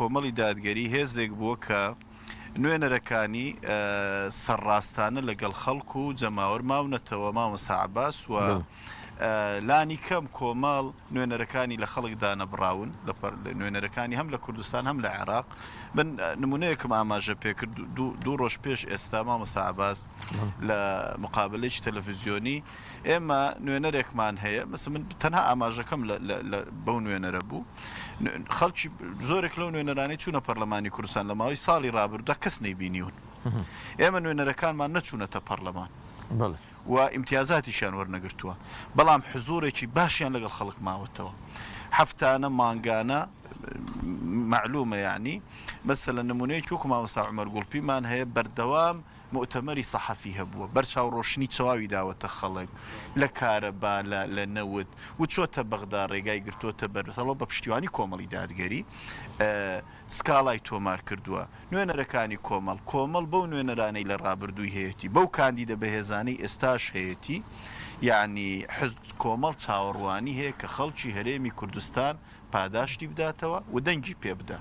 کۆمەڵی دادگەری هێزێک بووە کە نوێنەرەکانی سەرڕاستانە لەگەڵ خەڵک و جەماوەر ماونەتەوە مامۆستا عەباس و لانی کەم کۆمەڵ نوێنەرەکانی لە خەڵک دانەبڕاون نوێنەرەکانی هەم لە کوردستان هەم لە عێراق من نمونەیەکم ئاماژە پێکرد دوو ڕۆژ پێش ئێستا مامۆستا عەباس لە مقابلەیەکی تەلەفزیۆنی ئێمە نوێنەرێکمان هەیە مەسە من تەنها ئاماژەکەم بەو نوێنەرە بوو خەڵکی زۆرێک لەو نوێنەرانەی چوونە پەرلەمانی کوردستان لە ماوەی ساڵی ڕابردوودا کەس نەیبینیون ئێمە نوێنەرەکانمان نەچوونەتە پەرلەمان و ئیمتیازاتیشیان وەرنەگرتووە بەڵام حزوڕێکی باشیان لەگەڵ خەڵک ماوەتەوە هەفتانە مانگانە معلومە یعنی مەسەلەن نمونەیەکی وەکو مامۆستا عومەر گوڵپیمان هەیە بەردەوام موئتەمەری سەحەفی هەبووە، بەرچاو ڕۆشنی چەواوی داوەتە خەڵک لە کارەبا، لە لە نەوت و چۆتە بەغدا ڕێگای گرتۆتە بەر بەڵام بە پشتیوانی کۆمەڵی دادگەری سکاڵای تۆمار کردووە. نوێنەرەکانی کۆمەڵ، کۆمەڵ بەو نوێنەرانەی لە ڕابردووی هەیەتی، بەو کاندیدە بەهێزانەی ئێستاش هەیەتی، یەعنی حزب کۆمەڵ چاوەڕوانی هەیە کە خەڵکی هەرێمی کوردستان پاداشتی بداتەوە و دەنگی پێ بدا.